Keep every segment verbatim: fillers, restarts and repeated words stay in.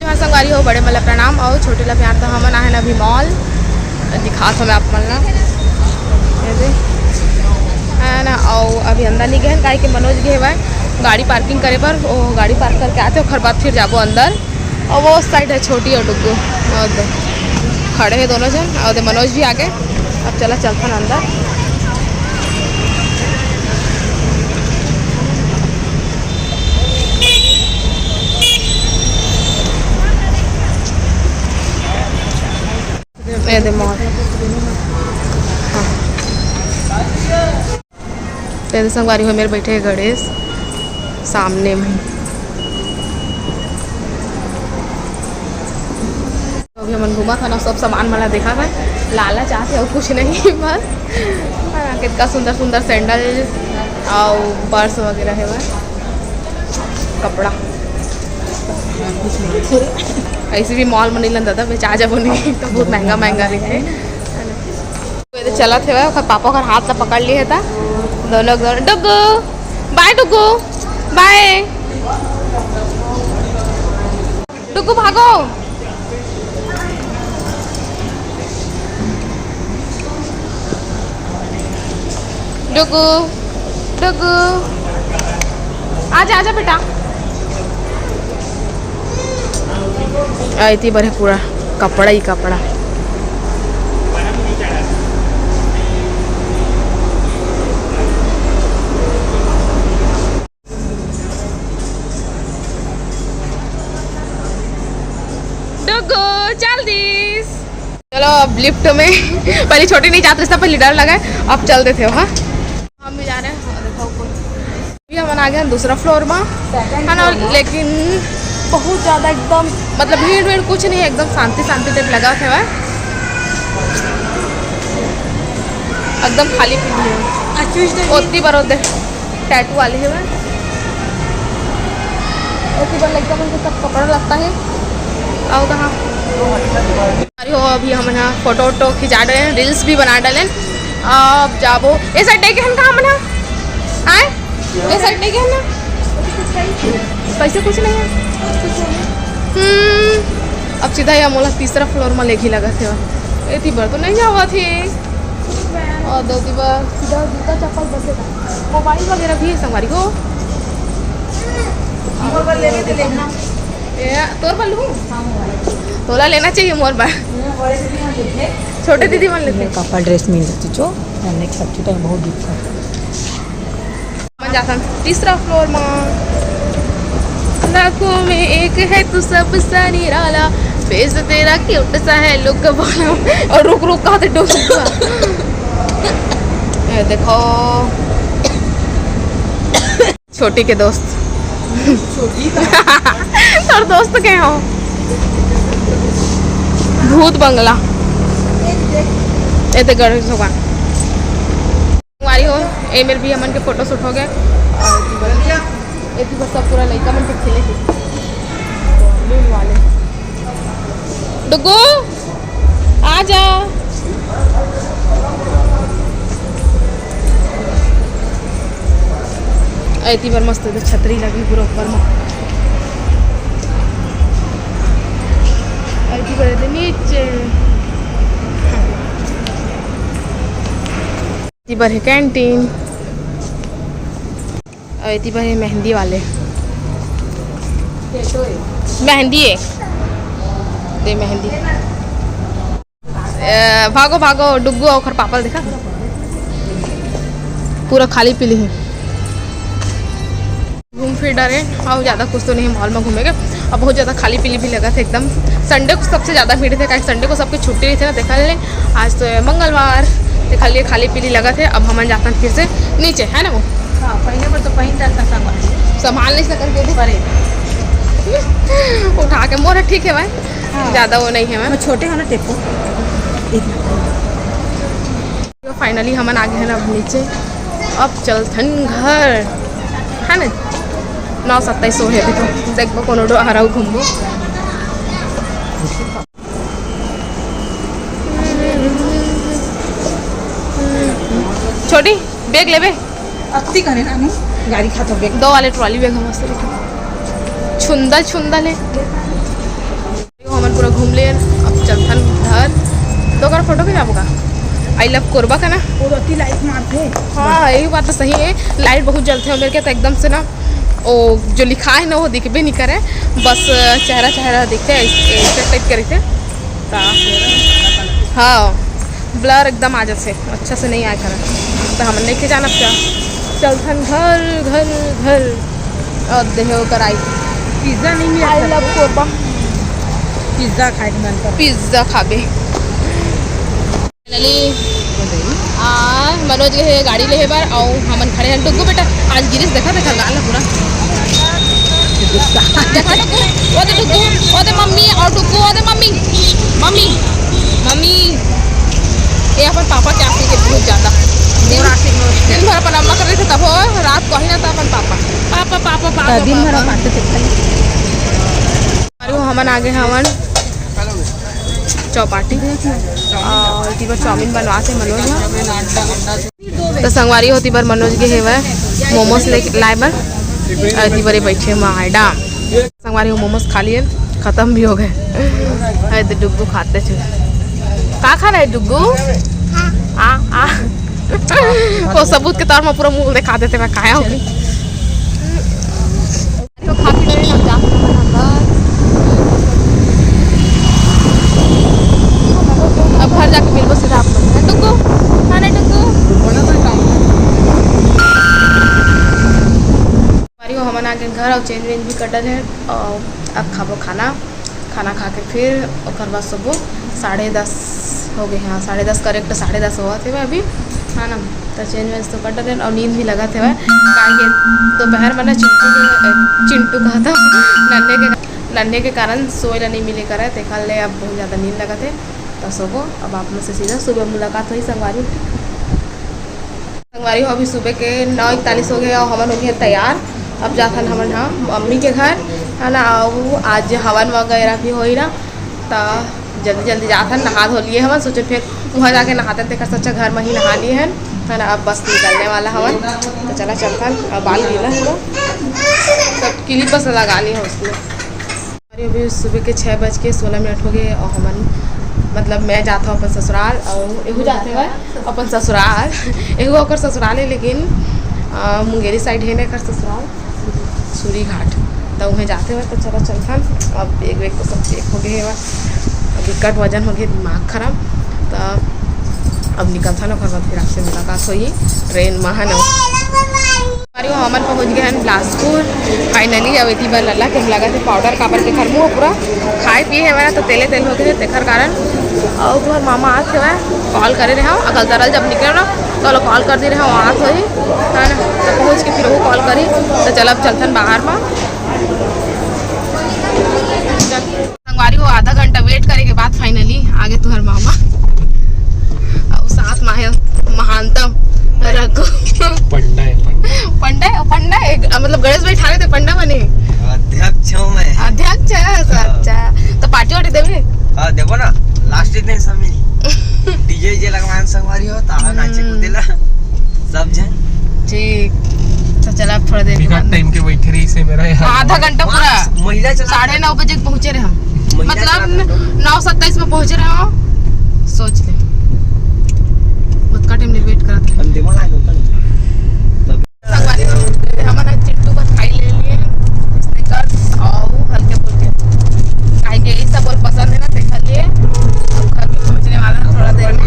हाँ संगवारी हो, बड़े मन ला प्रणाम अउ छोटे ला प्यार। तो हमन आहे ना अभी मॉल, दिखात हवे आप मन ला, ये दे, है ना। अउ अभी अंदर नहीं गए, काहे कि मनोज गए हवय गाड़ी पार्किंग करे बर। वो गाड़ी पार्क करके आथे, ओखर बाद फिर जाबो अंदर। अउ वो साइड है छोटी अउ डुगू, अउ दे खड़े हैं दोनों जन, अउ दे मनोज भी आ गए। अब चला चलथन अंदर। ये दे मॉल। हाँ। तेरे संगवारी हो मेरे बैठे हैं गणेश सामने में। तो अभी हमन घूमत हन, सब सामान मन ला देखत हन, लालच आथे अउ कुछ नहीं बस। हाँ, कितना सुंदर सुंदर सैंडल अउ पर्स वगैरह है बस। कपड़ा। ऐसे भी मॉल में नहीं लेना दादा, बेचा जाबो नहीं तो बहुत महंगा महंगा रहिथे। ये तो चलत हेवय, ओकर पापा ओकर हाथ ला पकड़ लिए हे ता दोनों, दोनों। डुगू, बाय डुगू, बाय। डुगू भागो। डुगू, डुगू, आजा, आजा बेटा। आ, इतनी बड़े पूरा कपड़ा ही कपड़ा। डुगू, चल दिस। चलो अब लिफ्ट में, पहले छोटी नहीं जात रही, पहले डर लगा है, अब चल देते हो, हाँ। हम भी जा रहे हैं, हाँ, देखो ऊपर। अभी हमन आ गए हैं दूसरा फ्लोर में, है ना, लेकिन बहुत ज़्यादा एकदम, मतलब, भीड़ वीड़ कुछ नहीं है, एकदम शांति शांति टाइप लगा हुआ है, एकदम खाली पीली है। ओती बार ओदे टैटू वाले है, ओती बार एकदम उनको सब कपड़ा लगता है। आओ कहाँ? अरे हो, अभी हम यहाँ फोटो वोटो खिंचा डालेन, रील्स भी बना डालेन। अब जाबो। ए साइड नहीं गए हम, कहाँ मना? आए? ए साइड नहीं गए हम ना? पैसे कुछ नहीं है। हम्म, अब सीधा ये मोला तीसरा फ्लोर में लेगी लगा थे। एती बार तो नहीं जावा थे। और दो ती बार सीधा जूता चप्पल बसेगा। मोबाइल वगैरह भी है संगवारी हो। मोबाइल लेने के लेना। ए, तोर बर लूँ? हाँ, मोबाइल। तोला लेना चाहिए मोर बर। मोबाइल से भी हम लेते। छोटे दीदी मन लेते। पापा ड्रेस मिल जाती जो, नेक्स्ट सब्जी टाइम बहुत दिक्कत है। मन जाथन तीसरा फ्लोर मा। लाखों में एक है तू, सबसे निराला। फेस तेरा क्यूट सा है, लुक बोला। और रुक, रुक, कहाँ से डोल रहा? ये देखो। छोटी के दोस्त। छोटी का? तोर दोस्त के हो? भूत बंगला। ये ते गणेश भगवान। संगवारी हो, ए मेर भी हमन के फोटो शूट हो गए। और ये भी सब पूरा लइका मन के खेले के। लूल वाले। डुगू, आ जा। एती बर मस्त छतरी लगी पूरा ऊपर में। एती बर एती नीचे। एती बर है कैंटीन। और एती बर है मेहंदी वाले। मेहंदी है। दे मेहंदी। ए, भागो, भागो, डुग्गू ओखर पापा ल देखा। पूरा खाली पीली है। घूम फिर डरे, और ज़्यादा कुछ तो नहीं मॉल में घूमेंगे। अब बहुत ज़्यादा खाली पीली भी लगा था एकदम। संडे को सबसे ज़्यादा भीड़ थे, काहे संडे को सबके छुट्टी रही थे ना, देखा ले। आज तो है मंगलवार, देखा लिए खाली पीली लगा थे। अब हमन जाता फिर से नीचे, है ना वो? हाँ, पहले पर तो पहन जाता था। संभाल नहीं सकन के थे। अरे। उठा के मोर ठीक है भाई। हाँ। ज़्यादा वो नहीं है मैं। मैं छोटे हो ना टेपो। तो फाइनली हमन आ गए हैं अब नीचे। अब चलथन घर, है ना? नौ सत्ताईस हो है अभी तो। देखबो कोनो डो हराऊ घूमबो। छोटी, बैग लेबे? अत्ती करे नानू, गाड़ी खातो बैग। दो वाले ट्रॉली बैग हम मस्त लेके। छुंदल, छुंदल है। पूरा घूम लेन, अब चलथन घर। तो ओकर फोटो खिंचाबो का? आई लव कोरबा का ना। वो रोटी लाइट मारथे। हाँ, यही बात तो सही है। लाइट बहुत जलथे मेरे के तो एकदम से ना, ओ जो लिखा है ना, वो दिखबे नहीं करे, बस चेहरा चेहरा दिखथे, ऐसे टाइप के रहिथे। हाँ, ब्लर एकदम आ जाथे, अच्छा से नहीं आए करे। तो हमन लेके जाना क्या? चलथन घर, घर, घर। और देहे ओकर आई। पिज्जा नहीं मिला आई था। लव कोरबा। पिज्जा खाए के मन कर। पिज्जा खाबे। चली। आ, मनोज गे हे गाड़ी लेहे बर, अउ हमन खड़े हन। डुग्गू बेटा, आज गिरिस देखा, देखा गाल ला पूरा। देखा डुग्गू, ओ दे डुग्गू, ओ दे मम्मी, अउ डुग्गू, ओ दे मम्मी, मम्मी, मम्मी। ये अपन पापा के आशिक है बहुत ज्यादा। दिन, दिन भर अपन अम्मा कर रहे थे, तब हो रात को ही ना था अपन पापा, पापा, पापा, पापा, दिन भर पापा। पापा से खाली। अरे वो हमन आगे हवन चौपाटी, और एती बर चाउमीन बनवाथे मनोज ह। तो संगवारी हो, एती बर मनोज गे हेवय मोमोज ले लाए बर, और एती बर ये बैठे मैडम। संगवारी हो, मोमोज खा लिए, खत्म भी हो गए। अरे तो डुग्गू खाते थे, का खा रहा है डुग्गू? आ आ वो सबूत के तौर में पूरा मुंह दिखा देते, मैं खाया हूँ। तो खा पी लेना, जा सकते हैं हम बस। अब घर जाके मिलबो सीधा आप लोग। टुकु, खाना टुकु। अरे वो हमन आगे घर और चेंज वेंज भी कर डले हैं और अब खाबो खाना। खाना खा के फिर ओकर बाद सोबो। साढ़े दस हो गए, हाँ, साढ़े दस करेक्ट, साढ़े दस होवत हेवय अभी, है ना। तो चेंज वेंज तो कर डरेन और नींद भी लगत हेवय, काहे कि दोपहर में ना चिंटू के, चिंटू कहत हूँ, नन्हे के, नन्हे के कारण सोए ला नहीं मिले करे, तेखर ले अब बहुत ज़्यादा नींद लगत है। तो सोबो, अब आप लोग से सीधा सुबह मुलाकात होही संगवारी। संगवारी हो, अभी सुबह के नौ इकतालीस हो गए और हमन हो गए तैयार। अब जाथन हमन ह मम्मी के घर, है ना। अउ आज हवन वगैरह भी होही ना, त जल्दी जल्दी जाथन, नहा धो लिए हमन। सोचे फिर वहाँ जाके नहाते, तेकर से अच्छा घर में ही नहा लिए हन, है ना। अब बस निकलने वाला हवन, तो चला चलथन। अब बाल गीला है ना, सब क्लिप बस लगा लिए हैं उसमें। अरे अभी सुबह के छः बज के सोलह मिनट हो गए और हमन, मतलब मैं जात हूँ अपन ससुराल और एहू जाते हुए अपन ससुराल। एहू ओकर ससुराल है, लेकिन अ, मुंगेरी साइड है ना एकर ससुराल, सूरी घाट। तो वहीं जाते हुए तो चला चलथन। अब बैग वैग तो सब पैक हो गए हैं, अब विकट वजन हो गए, दिमाग खराब। तो अब निकलथन, ओकर बाद फिर आपसे मुलाकात होही ट्रेन में, है ना। अरे वो हमन पहुंच गए हैं बिलासपुर फाइनली। अब एती बर लल्ला के हम लगा थे पाउडर, काबर के घर मुंह पूरा खाए पिए है ना, तो तेले तेल हो गए तेकर कारण। और तुम्हार मामा आत हेवय, कॉल करे रहे हो, अगल तरल जब निकले ना तो ओला कॉल कर दे रहे हो, आत होही, है ना। तो पहुंच के फिर वो कॉल करी। तो चल अब चलथन बाहर में। संगवारी हो, आधा घंटा वेट करे के बाद फाइनली आगे तुहर मामा। अउ साथ में है महानतम रघु। पंडा है, पंडा। पंडा है, पंडा है, मतलब गणेश भाई ठारे थे पंडा बने। अध्यक्ष हूँ मैं। अध्यक्ष है, अच्छा, हाँ। अच्छा। तो पार्टी वार्टी देवे? हाँ, देबो ना, लास्ट दिन सब मिली। डीजे जे लगवान संगवारी हो, ताहा नाचे हम्म। कूदे ला। सब जन। ठीक, तो चला अब थोड़ा देर के बिना बाद। टाइम के बैठे रही से मेरा यार। आधा घंटा पूरा। महिला चला साढ़े नौ बजे पहुंचे रहे हम। महिला मतलब चला नौ सत्ताईस में पहुंचे रहे हो, सोच ले। बहुत का टाइम वेट करत हम दिमाग आ गया। संगवारी हो, हमन ह चिट्टू बर खाई ले लिए, स्निकर्स अउ हल्के फुल्के, काहे कि यही सब और पसंद है ना, तेखर लिए। अब घर भी पहुंचने वाला है थोड़ा देर में।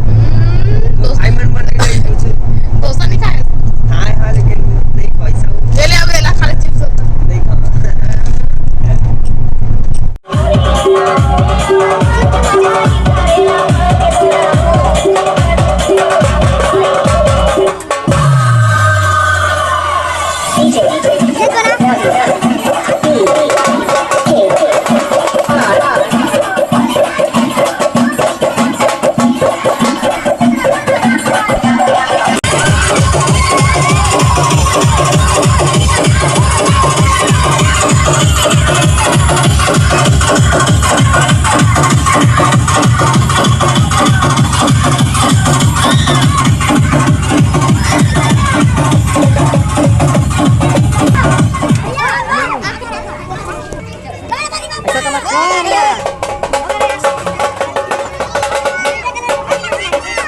हम्म, डोसा। डोसा नहीं खाए? खाए हाँ, लेकिन नहीं खाई सब। ले ले, अब एला खा ले चिप्स। नहीं खाना।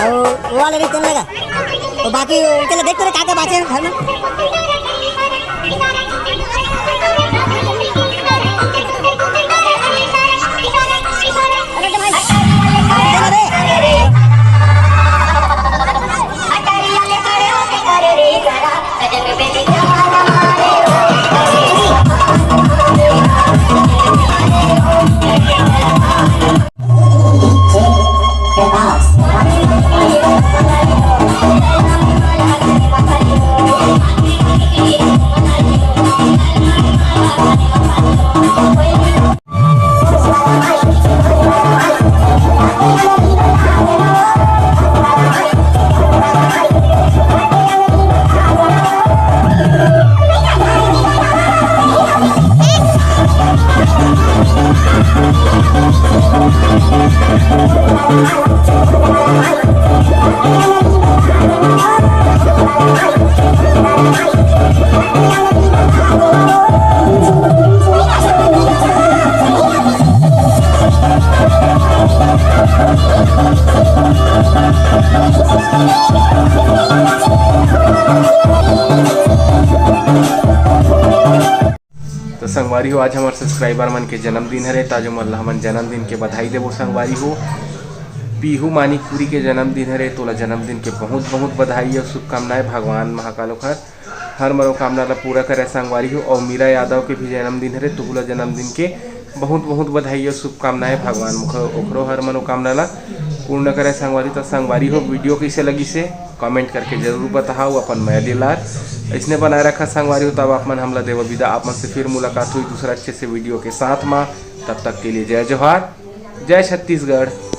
अउ वो वाले भी चलने का। तो बाकी उनके लिए देखते रहे, क्या क्या बाचे हैं घर में। तो संगवारी हो, आज हमर सब्सक्राइबर मन के जन्मदिन हरे, त आज ओमन ला हमन जन्मदिन के बधाई देबो संगवारी हो। पीहू मानिकपुरी के जन्मदिन हरे, तोला जन्मदिन के बहुत बहुत बधाई अउ शुभकामनाएं। भगवान महाकाल ओखर हर मनोकामना ला पूरा करे संगवारी हो। अउ मीरा यादव के भी जन्मदिन हरे, तुहू ला जन्मदिन के बहुत बहुत बधाई अउ शुभकामनाएं। भगवान मुख ओखरो हर मनोकामना ला पूर्ण करे संगवारी। तो संगवारी हो, वीडियो कैसे लगिस हे कमेंट करके जरूर बताहू अपन मया दुलार। इसने बनाए रखा संगवारी हो, तब आप मन हमला देवा विदा। आप मन से फिर मुलाकात होही दूसरा अच्छे से वीडियो के साथ मा। तब तक के लिए जय जोहार, जय छत्तीसगढ़।